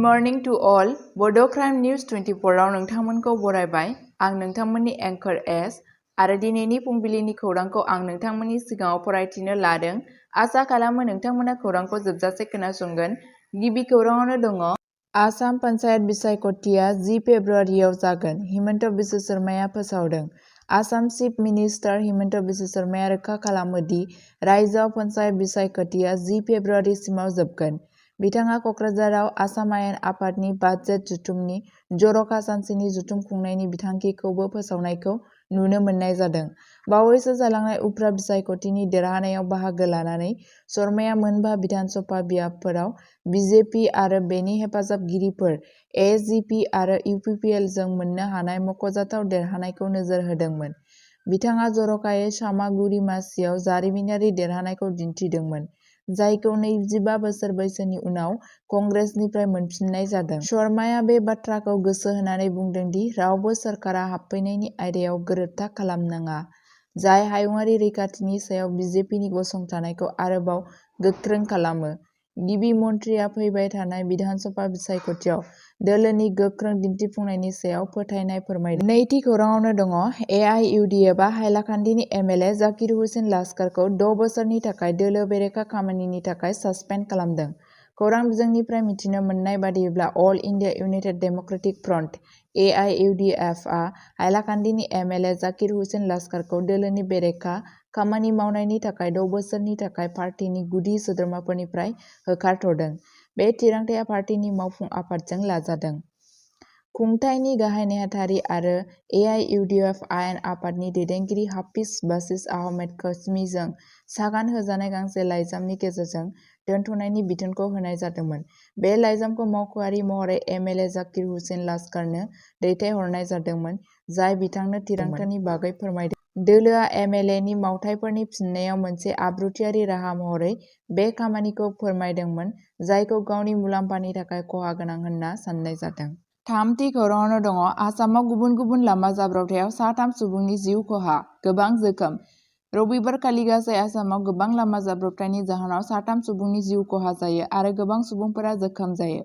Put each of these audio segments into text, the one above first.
Morning to all बड' crime news 24 आव नोंथांमोनखौ बरायबाय। आं नोंथांमोननि एंकर एस आरो दिनैनि फुंबिलिनि खौरांखौ आं नोंथांमोननि सिगाङाव फरायथिनो लादों। आसा खालामो नोंथांमोना खौरांखौ जोबजासे खोनासंगोन। गिबि खौराङावनो दङ आसाम पन्चायत बिसायख'थिया 10 फेब्रुवारियाव जागोन, हिमन्त बिश्व शर्माया फोसावदों। आसाम चिफ मिनिस्टार हिमन्त बिश्व शर्माया रोखा खालामो दि रायजोआव पन्चायत बिसायख'थिया 10 फेब्रुवारिसिमाव जोबगोन। बिथाङा क'क्राझाराव आसाम आयेन आफादनि बाजेट जथुमनि जर'खा सानसेनि जथुम खुंनायनि बिथांखिखौबो फोसावनायखौ नुनो मोननाय जादों। बावैसो जालांनाय उफ्रा बिसायख'थिनि देरहानायाव बाहागो लानानै शर्माया मोनबा बिधान सभा बियाबफोराव बिजेपि आरो बेनि हेफाजाबगिरिफोर एजिपि आरो इउपिपिएलजों मोननो हानाय मख'जाथाव देरहानायखौ नोजोर होदोंमोन। बिथाङा जर'खायै सामागुरि मासियाव जारिमिनारि देरहानायखौ दिन्थिदोंमोन, जायखौ 25 बोसोर बैसोनि उनाव कंग्रेसनिफ्राय मोनफिननाय जादों। शर्माया बे बाथ्राखौ गोसो होनानै बुंदों दि रावबो सोरखारा हाबफैनायनि आयदायाव गोरोबथा खालामनाङा, जाय हायुंआरि रैखाथिनि सायाव बिजेपिनि गसंथानायखौ आरोबाव गोख्रों खालामो। गिबि मन्थ्रिया फैबाय थानाय बिधान सभा बिसायख'थियाव दोलोनि गोख्रों दिन्थिफुंनायनि सायाव फोथायनाय फोरमायदों। नैथि खौराङावनो दङ एआइइउडिएफआ हाइलाकान्दिनि एमएलए जाकिर हुसेन लास्कारखौ 6 बोसोरनि थाखाय दोलो बेरेखा खामानिनि थाखाय सासपेन्ड खालामदों। खौरां बिजोंनिफ्राय मिथिनो मोननाय बादिब्ला All India United Democratic Front एआइइउडिएफआ हाइलाकान्दिनि एमएलए जाकिर हुसेन लास्कारखौ दोलोनि बेरेखा खामानि मावनायनि थाखाय 6 बोसोरनि थाखाय पार्टीनि गुदि सोद्रोमाफोरनिफ्राय होखारथ'दों। बे थिरांथाया पार्टीनि मावफुं आफादजों लाजादों। खुंथायनि गाहाय नेहाथारि आरो एआइइउडिएफ आयेन आफादनि दैदेनगिरि हाफिज बासिर आहमेद कस्मीजों सागान होजानाय गांसे लाइजामनि गेजेरजों दोनथ'नायनि बिथोनखौ होनाय जादोंमोन। बे लाइजामखौ मावख'आरि महरै एमएलए जाकिर हुसेन लास्कारनो दैथायहरनाय जादोंमोन, जाय बिथांनो थिरांथानि बागै फोरमायदों। दोलोआ एमएलएनि मावथायफोरनि फिननायाव मोनसे आब्रुथियारि राहा महरै बे खामानिखौ फोरमायदोंमोन, जायखौ गावनि मुलाम्फानि थाखाय खहा गोनां होनना साननाय जादों। थामथि खौराङावनो दङ आसामाव गुबुन गुबुन लामा जाब्रबथायाव 3 सुबुंनि जिउ खहा, गोबां जोखोम। रबिबारखालि गासै आसामाव गोबां लामा जाब्रबथायनि जाहोनाव 3 सुबुंनि जिउ खहा जायो आरो गोबां सुबुंफोरा जोखोम जायो।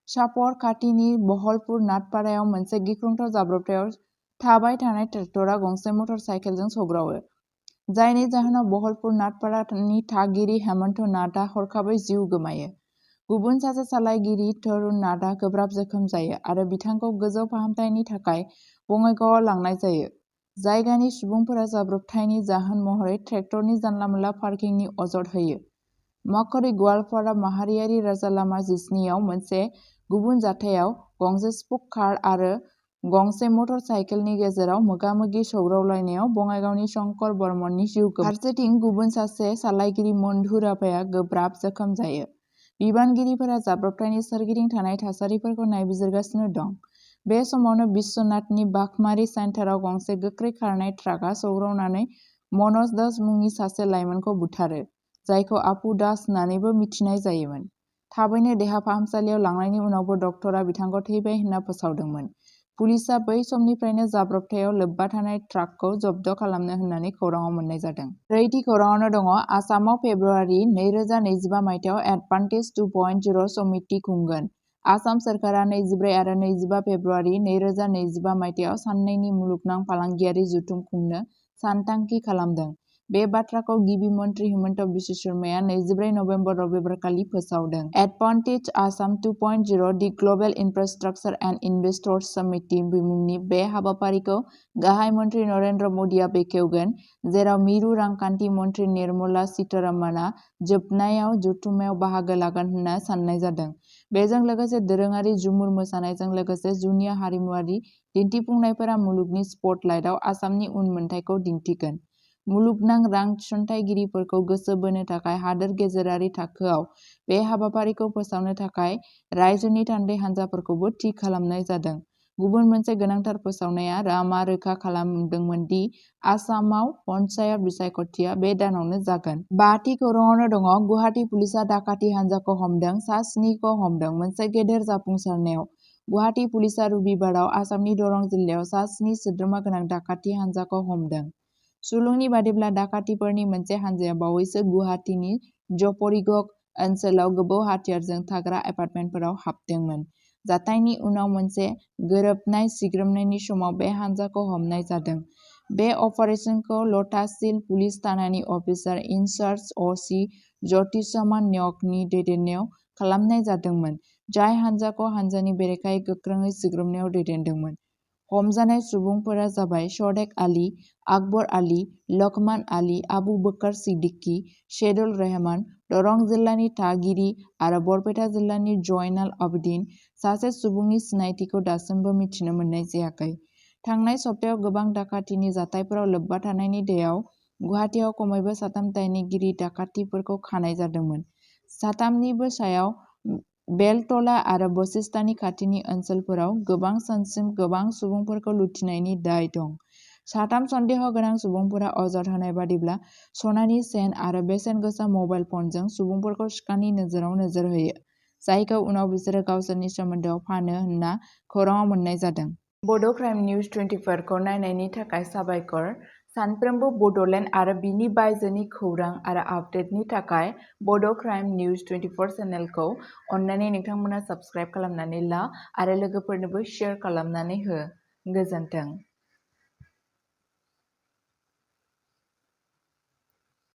चापर खाथिनि बहलपुर नाथपारायाव मोनसे गिख्रंथाव जाब्रबथायाव थाबाय थानाय ट्रेक्टरआ गंसे मटर साइकेलजों सौग्रावो, जायनि जाहोनाव बहलपुर नाथपारानि थागिरि हेमन्त नाथआ हरखाबै जिउ गोमायो। गुबुन सासे सालायगिरि तरुण नाथआ गोब्राब जोखोम जायो आरो बिथांखौ गोजौ फाहामथायनि थाखाय बङाइगावआव लांनाय जायो। जायगानि सुबुंफोरा जाब्रबथायनि जाहोन महरै ट्रेक्टरनि जानला-मोनला पार्किंनि अजद होयो। माकड़ी गवालपारा माहारियारि राजा लामा 17 आव मोनसे गुबुन जाथायाव गंसे स्प'क कार आरो गंसे मटर साइकेलनि गेजेराव मोगा-मोगि सौग्रावलायनायाव बङाइगावनि शंकर बर्मननि जिउ गोमायो। फारसेथिं गुबुन सासे सालायगिरि मधु राभाया गोब्राब जोखोम जायो। बिबानगिरिफोरा जाब्रबथायनि सोरगिदिं थानाय थासारिफोरखौ नायबिजिरगासिनो दं। बे समावनो बिश्वनाथनि बाघमारी सेन्टाराव गंसे गोख्रै खारनाय ट्राकआ सौग्रावनानै मनज दास मुंनि सासे लाइमोनखौ बुथारो, जायखौ अपु दास होननानैबो मिथिनाय जायोमोन। थाबैनो देहा फाहामसालियाव लांनायनि उनावबो डक्टरा बिथांखौ थैबाय होनना फोसावदोंमोन। पुलिसआ बै समनिफ्रायनो जाब्रबथायाव लोब्बा थानाय ट्राकखौ जब्द खालामनो होननानै खौराङाव मोननाय जादों। ब्रैथि खौराङावनो दङ आसामाव फेब्रुवारि 2025 मायथाइयाव एडभान्टेज 2.0 समिति खुंगोन। आसाम सोरखारा 24 आरो 25 फेब्रुवारि 2025 मायथाइयाव साननैनि मुलुगनां फालांगियारि जथुम खुंनो सानथांखि खालामदों। बे बाथ्राखौ गिबि मन्थ्रि हिमन्त बिश्व शर्माया 24 नबेम्बर रबिबारखालि फोसावदों। Advantage Assam 2.0 the Global Infrastructure and Investors Summit मुंनि बे हाबाफारिखौ गाहाय मन्थ्रि नरेन्द्र मदिआ बेखेवगोन, जेराव मिरु रांखान्थि मन्थ्रि निर्मला सीतारमणआ जोबनायाव जथुमाव बाहागो लागोन होनना साननाय जादों। बेजों लोगोसे दोरोङारि झुमुर मोसानायजों लोगोसे जुनिया हारिमुआरि दिन्थिफुंनायफोरा मुलुगनि स्पटलाइटआव आसामनि उनमोनथाइखौ दिन्थिगोन। मुलुगनां रां थिसनथायगिरिफोरखौ गोसो बोनो थाखाय हादोर गेजेरारि थाखोआव बे हाबाफारिखौ फोसावनो थाखाय रायजोनि थान्दै हानजाफोरखौबो थि खालामनाय जादों। गुबुन मोनसे गोनांथार फोसावनाया लामा रोखा खालामदोंमोन दि आसामाव पन्चायत बिसायख'थिया बे दानावनो जागोन। बाथि खौराङावनो दङ गुवाहाटी पुलिसआ डाकाती हानजाखौ हमदों, सा 7 खौ हमदों मोनसे गेदेर जाफुंसारनायाव। गुवाहाटी पुलिसआ रबिबाराव आसामनि दरं जिल्लायाव सा 7 सोद्रोमा गोनां डाकाती हानजाखौ हमदों। सुलुंनि बादिब्ला डाकातीफोरनि मोनसे हानजाया बावैसो गुवाहाटीनि जफरिगक ओनसोलाव गोबौ हाथियारजों थाग्रा एपार्टमेन्टफोराव हाबदोंमोन। जाथायनि उनाव मोनसे गोरोबनाय सिग्रोमनायनि समाव बे हानजाखौ हमनाय जादों। बे अपारेसनखौ लटाससिल पुलिस थानानि अफिसार इनचार्ज अ.सि. ज्यतिषमान न्यकनि दैदेननायाव खालामनाय जादोंमोन, जाय हानजाखौ हानजानि बेरेखायै गोख्रोङै सिग्रोमनायाव दैदेनदोंमोन। हमजानाय सुबुंफोरा जाबाय सदेक आली, आकबर आली, लकमान आली, आबु बकर सिद्दिकी, शेदुल रहमान, दरं जिल्लानि थागिरि आरो बरपेटा जिल्लानि जयनाल आबदीन। सासे सुबुंनि सिनायथिखौ दासिमबो मिथिनो मोननाय जायाखै। थांनाय सप्तायाव गोबां डाकातिनि जाथायफोराव लोब्बा थानायनि दायाव गुवाहाटीआव खमैबो 3 दायनिगिरि डाकातिफोरखौ खानाय जादोंमोन। 3निबो सायाव बेलतला आरो बशिष्टानि खाथिनि ओनसोलफोराव गोबां सानसिम गोबां सुबुंफोरखौ लुथिनायनि दाय दं। 3 सन्देह गोनां सुबुंफोरा अजद होनाय बादिब्ला सनानि चेन आरो बेसेन गोसा मबाइल फनजों सुबुंफोरखौ सिखानि नोजोराव नोजोर होयो, जायखौ उनाव बिसोरो गावसोरनि सोमोन्दोआव फानो होनना खौराङाव मोन्नाय जादों। बड' क्राइम निउज 24 खौ नायनायनि थाखाय साबायखर। सानफ्रोमबो बड'लेण्ड आरो बिनि बायजोनि खौरां आरो आपडेटनि थाखाय बड' क्राइम निउज 24 चेनेलखौ अन्नानै नोंथांमोना साबस्क्राइब खालामनानै ला आरो लोगोफोरनोबो शेयार खालामनानै हो। गोजोन्थों।